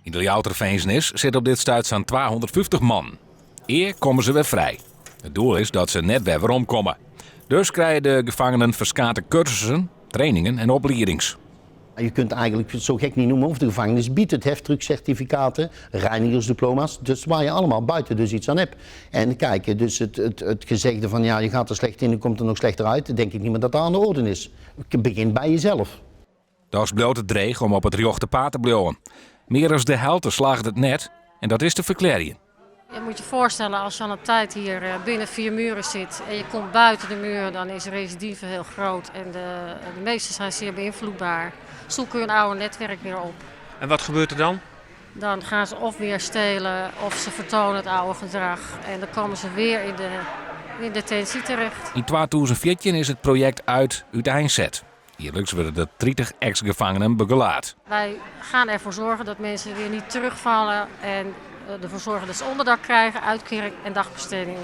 Yn de Ljouwerter finzenis sitte op dit stuit sa'n 250 man. Ea komme se wer frij. It doel is dat se net wer weromkomme. Dus krije de gefangenen ferskate kursussen, trainingen en opliedings. Je kunt eigenlijk het zo gek niet noemen of de gevangenis biedt het heftruckcertificaten, reinigersdiploma's, dus waar je allemaal buiten dus iets aan hebt. En kijk, dus het gezegde van ja, je gaat er slecht in en komt er nog slechter uit, denk ik niet meer dat dat aan de orde is. Het begint bij jezelf. Dochs bliuwt it dreech om op it rjochte paad te bliuwen. Mear as de helte slagget it net en dat is te ferklearjen. Je moet je voorstellen, als je al een tijd hier binnen vier muren zit en je komt buiten de muur, dan is de recidive heel groot en de meesten zijn zeer beïnvloedbaar. Zoeken hun oude netwerk weer op. En wat gebeurt er dan? Dan gaan ze of weer stelen of ze vertonen het oude gedrag en dan komen ze weer in detentie terecht. Yn 2014 is it projekt Uit úteinset. Jierliks wurde der 30 eks-gefangenen begelaat. Wij gaan ervoor zorgen dat mensen weer niet terugvallen en ervoor zorgen dat ze onderdak krijgen, uitkering en dagbesteding.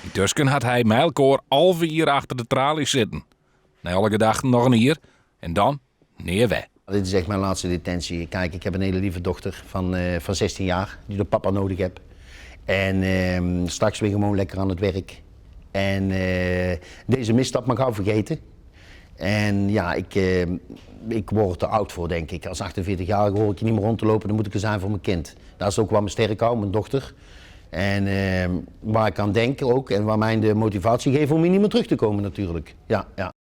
Yntusken hat hy mei-elkoar 11 jier achter de tralies sitten. Nei alle gedachten noch in jier en dan nea wer. Dit is echt mijn laatste detentie. Kijk, ik heb een hele lieve dochter van 16 jaar die de papa nodig heeft. En straks weer gewoon lekker aan het werk. En deze misstap maar gauw vergeten. En ja, ik word er te oud voor, denk ik. Als 48-jarige hoor ik niet meer rond te lopen, dan moet ik er zijn voor mijn kind. Dat is ook wat me sterk houdt, mijn dochter. En waar ik aan denk ook en waar mij de motivatie geeft om hier niet meer terug te komen natuurlijk. Ja, ja.